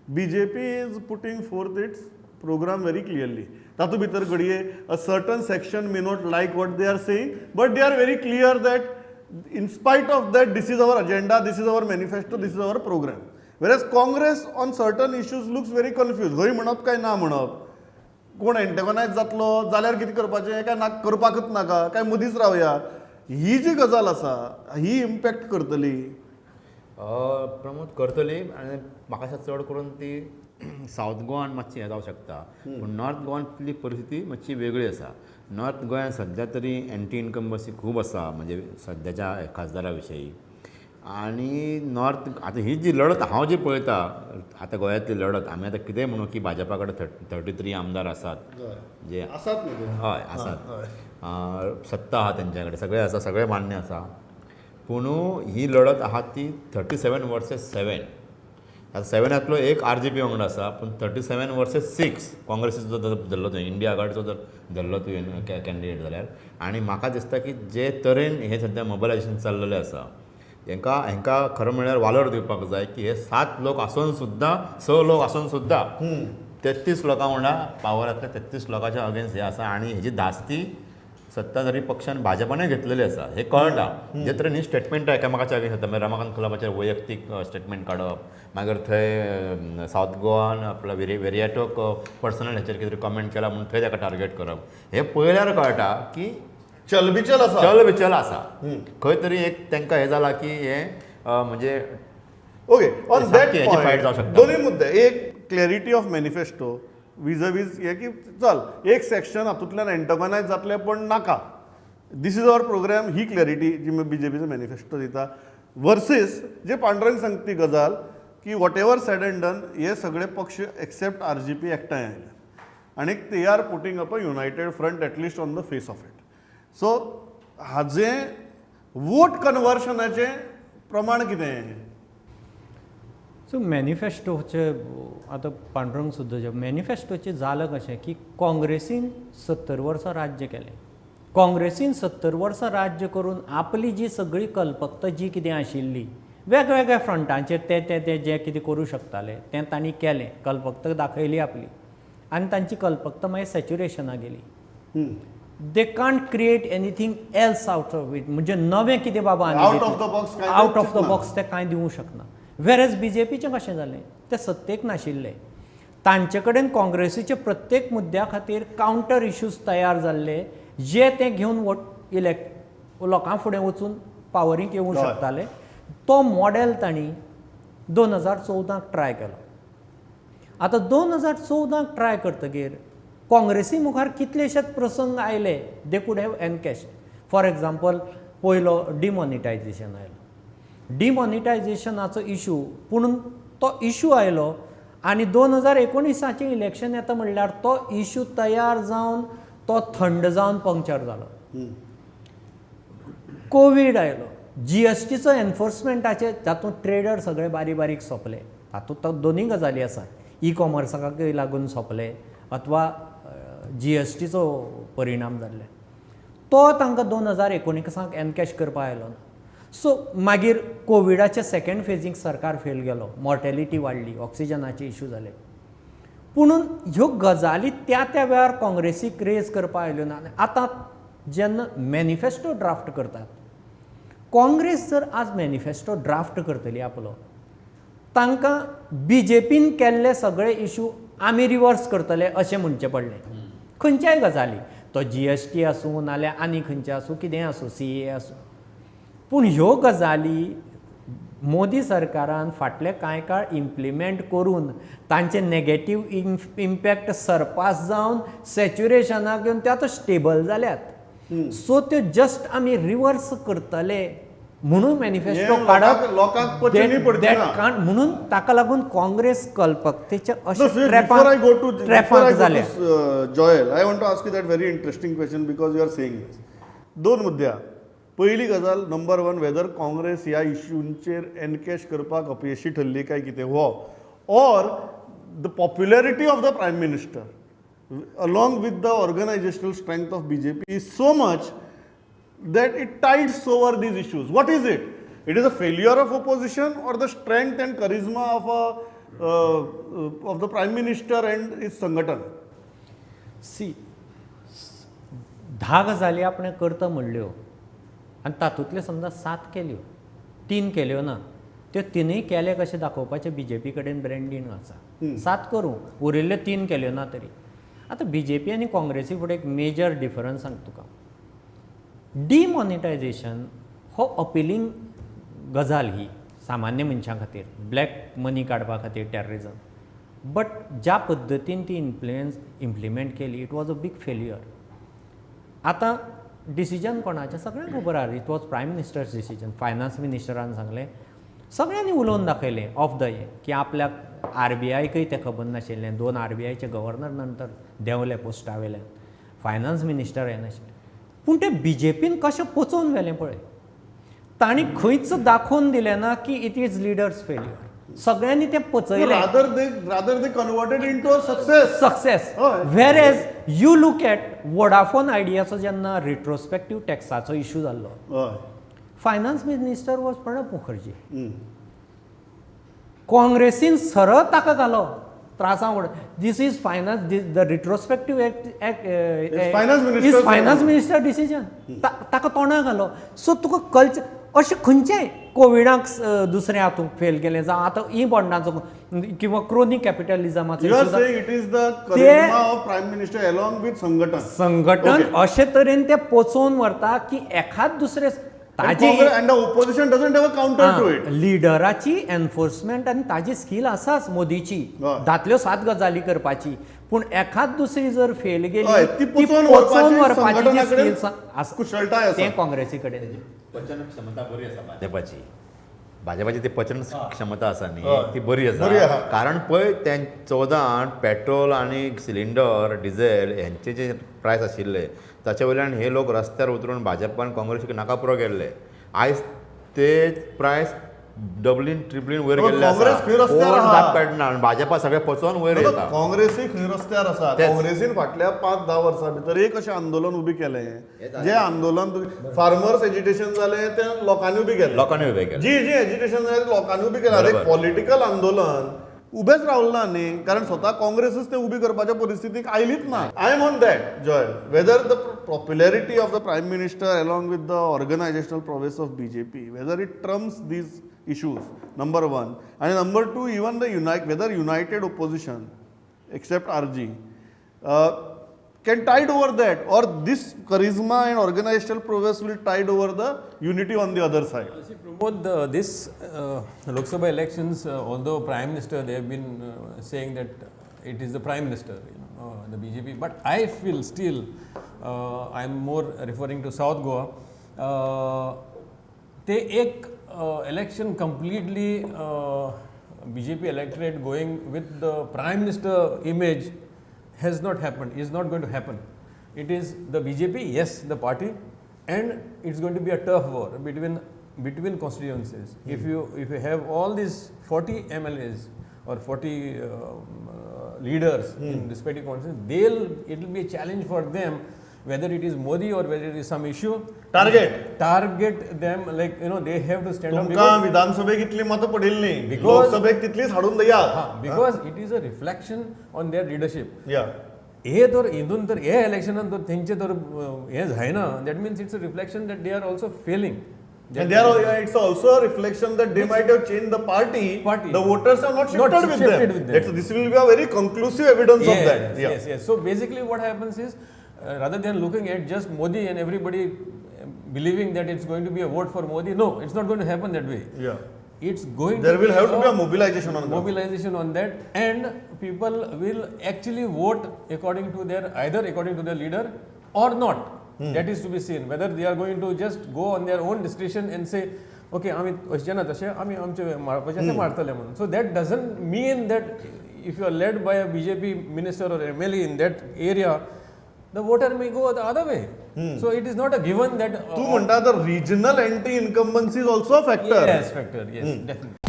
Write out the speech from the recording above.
BJP is putting forth its program very clearly. तातूंत भितर घडये a certain section may not like what they are saying, but they are very clear that in spite of that, this is our agenda, this is our manifesto, this is our program. Whereas Congress on certain issues looks very confused. हय म्हणप काय ना म्हणप, कोण एंटेगोनायज जातलो जाल्यार कितें करपाचें, काय ना करपाकच नाका, काय मदींच रावया, ही जी गजाल आसा ही इम्पॅक्ट करतली. प्रमोद, करतली आनी म्हाका दिसता चड करून ती सावथ गोवान मातशी हें जावं शकता, पूण नॉर्थ गोवांतली परिस्थिती मातशी वेगळी आसा. नॉर्थ गोंयांत सद्या तरी एंटी इनकम्बसी खूब आसा, म्हणजे सद्याच्या खासदारा विशयी. आनी नॉर्थ आतां ही जी लढत हांव जी पळयता, आतां गोंयांतली लढत, आमी आतां कितेंय म्हणू की भाजपा कडेन 33 आमदार आसात जे आसात न्ही ते? हय, आसात. सत्ता आहा तेंच्या कडेन, सगळें आसा, सगळें मान्य आसा. पूण ही लढत आहा ती 37 वर्सेस 7. आतां सेवनांतलो एक आरजीपी वांगडा आसा, पूण 37 वर्सेस 6 काँग्रेसीचो जर धरलो तुवें, इंडिया आघाडीचो जर धरलो तुवें कॅन्डिडेट जाल्यार, आनी म्हाका दिसता की जे तरेन हें सद्या मोबलायजेशन चल्लेलें आसा, हेंकां खरें म्हणल्यार वालोर दिवपाक जाय की हे सात लोक आसून सुद्दां, स लोक आसून सुद्दां 33 लोकां वांगडा, पावरांतल्या 33 लोकांच्या अगेन्स्ट हे आसा. आनी हेजी धास्ती सत्ताधारी पक्षान, भाजपानूय घेतलेली आसा हे कळटा, जे तरेन ही स्टेटमेंटां एकामेकाच्या अगेन्स्ट जाता. मागीर रमाकांत खलपाचेर वैयक्तीक स्टेटमेंट काडप, मागीर थंय सावथ गोवान आपल्या वेरियाटोक पर्सनल हेचेर कितें तरी कमेंट केला म्हणून थंय ताका टार्गेट करप, हे पळयल्यार कळटा की चलबिचल आसा. चल बिचल आसा. खंय तरी एक तांकां हें जालां की हें म्हणजे ओके, ऑन that सारकी हेची fight जावं शकता. दोन्ही मुद्दे, एक क्लॅरिटी ऑफ मॅनिफेस्टो विज हे की चल एक सेक्शन हातूंतल्यान एंटगोनायज जातले, पण नाका, this is our program, he clarity G बीजेपीचो manifesto दिता, वर्सीस जे पांडुरंग सांगता ती गजाल की whatever said and done, हे सगळे पक्ष एक्सेप्ट आरजीपी एकठांय आयले आनी they are putting up a united front, at least on the face of it. So हाजें वोट कन्वर्शनाचें प्रमाण कितें? सो मॅनिफेस्टोचे आतां पांडुरंग सुद्दां जे मॅनिफेस्टोचें जालां कशें की काँग्रेसीन 70 वर्सां राज्य केलें. काँग्रेसीन 70 वर्सां राज्य करून आपली जी सगळी कल्पकता जी कितें आशिल्ली, वेगवेगळ्या फ्रंटांचेर ते ते ते जें कितें करूं शकताले तें तांणी केलें, कल्पकता दाखयली आपली आनी तांची कल्पकता मागीर सॅच्युरेशनाक गेली. दे can't create anything else out of it. म्हणजे नवें कितें बाबा Out of the box काय आउट ऑफ the चिंतना. बॉक्स ते कांय दिवंक शकना. वेरएज बीजेपीचें कशें जालें, ते सत्तेक नाशिल्ले, तांचे कडेन काँग्रेसीचे प्रत्येक मुद्द्या खातीर कावंटर इश्यूज तयार जाल्ले, जे ते घेवन वोट इलेक्ट लोकां फुडें वचून पावरीक येवंक शकताले. तो मॉडेल तांणी 2014क ट्राय केलो. आतां 2014क ट्राय करतगीर काँग्रेसी मुखार कितलेशेच प्रसंग आयले. They could have encash. For example, पयलो डिमॉनिटायजेशन आयलो, डिमॉनिटायजेशनाचो इशू. पूण तो इशू आयलो आनी 2019आचें इलेक्शन येता म्हणल्यार तो इशू तयार जावन, तो थंड जावन पंक्चर जालो. कोवीड आयलो, जीएसटीचो एनफोर्समेंटाचे, तातूंत ट्रेडर सगळे बारीक बारीक सोंपले. तातूंत दोनूय गजाली आसात, ई कॉमर्साकय लागून सोंपले अथवा जीएसटीचो परिणाम जाल्ले. तो तांकां 2019आक एनकॅश करपाक आयलो ना. सो मागीर कोविडाच्या सेकंड फेजीक सरकार फेल गेलो, मॉर्टेलिटी वाडली, ऑक्सिजनाचे इशू जाले. पुणून ह्यो गजाली त्या त्या वेळार काँग्रेसीक रेज करपाक आयल्यो ना. आनी आतां जेन्ना मॅनिफेस्टो ड्राफ्ट करतात, काँग्रेस जर आज मॅनिफेस्टो ड्राफ्ट करतली आपलो, तांकां बीजेपीन केल्ले सगळे इशू आमी रिवर्स करतले अशें म्हणचें पडलें. खंयच्याय गजाली, तो जीएसटी आसूं नाल्यार आनी खंयचे आसूं, कितेंय आसूं, सीए आसूं, पूण ह्यो गजाली मोदी सरकारान फाटले कांय काळ इम्प्लिमेंट करून तांचे नेगेटीव इम्पॅक्ट सरपास जावन सॅच्युरेशनाक येवन ते आतां स्टेबल जाल्यात. सो त्यो जस्ट आमी रिवर्स करतले म्हणून मॅनिफेस्टो हें काडप लोकांक पचनी पडची ना. म्हणून ताका लागून काँग्रेस कल्पकतेचे No, अशें before I go to before I ट्रॅपाक go जाल्या. to Joel, I want to ask you that very interesting question because you are saying this. दोन मुद्दे आहा. पयली गजाल, नंबर वन, वेदर काँग्रेस ह्या इश्यूंचेर एनकॅश करपाक अपयशी ठरली काय कितें हो, or the popularity of the Prime Minister along with the organizational strength of BJP is so much that it tides over these issues. What is it? It is a failure of opposition or the strength and charisma of a of the prime minister and his संघटन. C, 10 गजाली आपणें करता म्हणल्यो आनी तातूंतल्यो समजा 7 केल्यो, 3 केल्यो ना, त्यो तिनूय केले कशें दाखोवपाचें बीजेपी कडेन ब्रँडींग आसा. 7 करूं, उरिल्ल्यो 3 केल्यो ना तरी. आतां बीजेपी आनी काँग्रेसी फुडें एक मेजर डिफरन्स सांगता तुका. डिमॉनिटायझेशन हो अपिलींग गजाल ही सामान्य मनशां खातीर, ब्लॅक मनी काडपा खातीर, टेररिजम, बट ज्या पद्दतीन ती इन्फ्लुयन्स इम्प्लिमेंट केली, it was a big failure. आतां डिसिजन कोणाचें सगळ्यांक खबर आहा. It was prime minister's decision. Finance मिनिस्टरान सांगलें, सगळ्यांनी उलोवन दाखयलें ऑफ the हें की आपल्याक आरबीआयकय तें खबर नाशिल्लें. 2 आरबीआयचे गव्हर्नर नंतर देंवले पोस्टा वयल्यान, फायनान्स मिनिस्टर हें नाशिल्लें. पूण तें बीजेपीन कशें पचोवन व्हेलें पळय, तांणी खंयच दाखोवन दिलें ना की it is leaders failure. सगळ्यांनी तें पचयलें. Rather they converted into a success. Success. हय. Whereas you look at Vodafone आयडियाचो जेन्ना रिट्रोस्पेक्टीव टॅक्साचो इशू जाल्लो, finance minister was Pranab Mukherjee. काँग्रेसीन सरळ ताका घालो त्रासां वड. This is finance, the retrospective act finance is minister's finance minister decision. ताका तोंडा घालो. सो तुका कल्चर अशें खंयचेंय कोविडाक दुसरें हातूंत फेल केलें, जावं आतां ई बॉन्डाचो किंवा क्रोनी कॅपिटलिजमाचो You are issue जावं, saying it is the charisma of prime minister along with संघटन. संघटन अशे तरेन ते पोचोवन व्हरता की एखाद दुसरे ताजी And the opposition doesn't have a counter to it. लिडराची एनफोर्समेंट आनी ताजी स्कील आसाच मोदीची, हय. धातल्यो 7 गजाली करपाची, पूण एखाद दुसरी जर फेल गेली, हय, ती पचोवन व्हरपाची जी संघटना कडेन स्कील आसा कुशळटाय आसा. तें काँग्रेसी कडेन. पचन क्षमता बरी आसा भाजपाची. भाजपाची ती पचन क्षमता आसा न्ही, हय. ती बरी बरी आसा. आहा. कारण पळय ते 14 पेट्रोल आनी सिलिंडर डिझेल हेंचे जे प्रायस आशिल्ले ताचे वयल्यान हे लोक रस्त्यार उतरून भाजपान काँग्रेसीक नाका पुरो केल्ले. आयज ते प्रायस डबलीन ट्रिपलीन वयर हो, गेल्ले काँग्रेस आसा. खंय रस्त्यार कोण आहा? जाप काडना आनी भाजपा सगळें पचोवन वयर येता. काँग्रेसी खंय रस्त्यार आसा? तेच. काँग्रेसीन फाटल्या 5-10 वर्सां भितर एक अशें आंदोलन उबें केलें, जें आंदोलन फार्मर्स एजिटेशन जालें तें लोकांनी उबें केलें, लोकांनी उबें केलें. जी जी एजिटेशन जालें तें लोकांनी उबें केलें. आतां एक पॉलिटिकल आंदोलन उबेंच रावलें ना न्ही, कारण स्वता काँग्रेसूच तें उबी करपाच्या परिस्थितीक आयलीच ना. I am on that, Joel, whether the popularity of the prime minister along with the organizational prowess of BJP, whether it trumps these issues, number one, आनी number two, even the whether united opposition except RG can tide over that, or this charisma and organizational prowess will tide over the unity on the other side. See, Pramod, this Lok Sabha elections, although Prime Minister, they have been saying that it is the Prime Minister, the BJP, but I feel still, I am more referring to South Goa, ते एक election completely BJP electorate going with the Prime Minister image has not happened, is not going to happen. It is the BJP, yes, the party, and it's going to be a turf war between constituencies. If you have all these 40 MLAs or 40 leaders in respective constituencies, they'll it will be a challenge for them, whether it is Modi or whether it is some issue. Target. Target them, like they have to stand up तुमकां because, विधानसभेक इतली मतां पडिल्ली, लोकसभेक तितलीच हाडून दियात. Because it is a reflection on their leadership. या. हे तर हितून तर हे इलेक्शनान तर तेंचे तर हें जायना, that means it's a reflection that they are also failing. And there are, it's also a reflection that they might have changed the party. Party. The voters have not shifted Not with shifted them. with them. This will be a very conclusive evidence of that. Yes. So basically, what happens is, rather than looking at just Modi and everybody believing that it's going to be a vote for Modi, no, it's not going to happen that way. It's going There to will have to be a mobilization on ground. Mobilization on that, and people will actually vote according to their, either according to their leader or not. That is to be seen, whether they are going to just go on their own discretion and say, okay, आमी अशें ना तशें आमी आमचे मारपाचें ते मारतले म्हणून. So that doesn't mean that if you are led by a BJP minister or MLA in that area, the voter may go the other way. So it is not a given that तू म्हणटा the regional anti incumbency is also a factor. Yes, factor, yes, definitely.